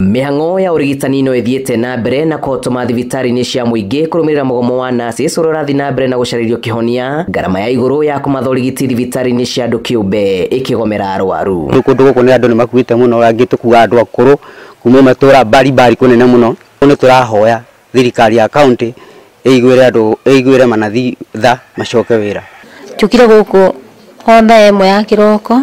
Mĩhang'o ya ũrigitani no ĩthiĩte na mbere na kũhotoma thibitarĩ-inĩ cia mũingĩ kũrũmĩrĩra mũgomo wa nurses ũrĩa ũrathiĩ na mbere na gũcarĩrio kĩhonia ngarama ya igũrũ ya kũmatha ũrigiti thibitarĩ-inĩ cia andũ kĩũmbe ĩkĩgomera arwaru. Rĩu kũndũ gũkũ nĩ andũ nĩ makuĩte mũno, angĩ tũkuaga andũ akũrũ kuma matũra mbari mbari kũnene mũno. Nĩ tũrahoya thirikari ya county ĩiguĩre andũ, ĩiguĩre manathi tha macoke wĩra. Njũkire gũkũ o thaa 1 ya kĩroko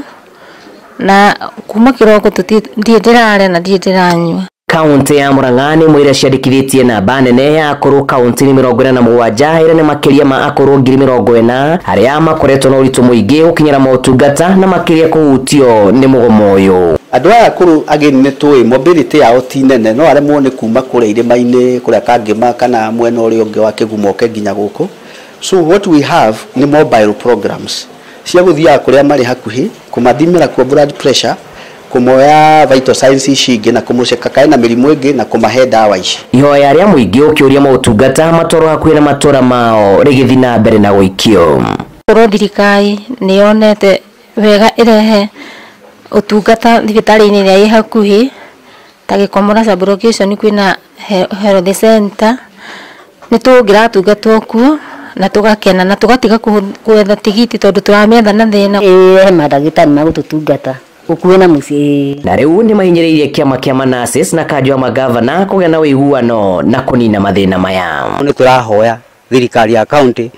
na kuma kĩroko ndirĩ ndĩrarĩa na ndirĩ ndĩranyua. Kaunti ya Murang'a nĩ ĩmwe ĩrĩa ciandĩkithĩtie namba nene ya akũrũ kaunti-inĩ 47 ĩrĩa nĩ makĩria ma akũrũ 40,000 arĩa makoretwo na ũritũ mũingĩ gũkinyĩra motungata na makĩria kũhutio nĩ mũgomo ũyũ. Andũ aya akũrũ again nĩ tũĩ mobility yao ti nene, no aremwo nĩ kuma kũrĩa irĩma-inĩ kũrĩa Kangĩma kana mwena ũrĩa ũngĩ wa Kĩgumo oke nginya gũkũ. So what we have nĩ mobile programs cia gũthiaga kũrĩa marĩ hakuhĩ, kũmathimĩra kuo blood pressure, kũmoya vital signs ici ingĩ na kũmũceka kaĩ na mĩrimũ ĩngĩ na kũmahe ndawa ici. Ihoya rĩa mũingĩ ũkĩũria motungata matwarwo hakuhĩ na matũra mao rĩgĩthiĩ na mbere na gũikio. Korwo thirikari nĩ yonete wega ĩrehe ũtungata thibitarĩ-inĩ ĩrĩa ĩ hakuhĩ ta Gĩkomora sub-location kwĩna health center, nĩ tũngĩratungatwo kuo na tũgakena na tũgatiga gwetha tigiti tondũ tũramĩetha na thĩna. Ĩĩ, mandagĩtarĩ ma gũtũtungata gũkuhĩ na mũciĩ. Na rĩu nĩ mahinyĩrĩirie kĩama kĩa manurses na kanjũ ya magavana kũgĩa na ũiguano na kũnina mathĩna maya. Nĩ tũrahoya thirikari ya county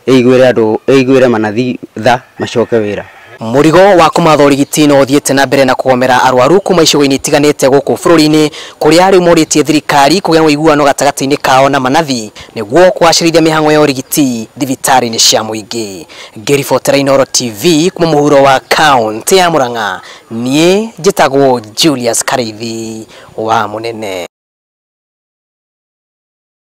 ĩiguĩre andũ, ĩiguĩre manathi tha macoke wĩra. Mũrigo wa kũmatha ũrigiti no ũthiĩte na mbere na kũgomera arwaru kuma icigo-inĩ itiganĩte gũkũ bũrũri-inĩ kũrĩa rĩu morĩtie thirikari kũgĩa na ũiguano gatagatĩ-inĩ kao na manathi nĩguo kũgacĩrithia mĩhang'o ya ũrigiti thibitarĩ-inĩ cia mũingĩ. Ngĩribotera Inooro TV kuma mũhuro wa kaunti ya Murang'a, niĩ njĩtagwo Julius Karĩithi wa Mũnene.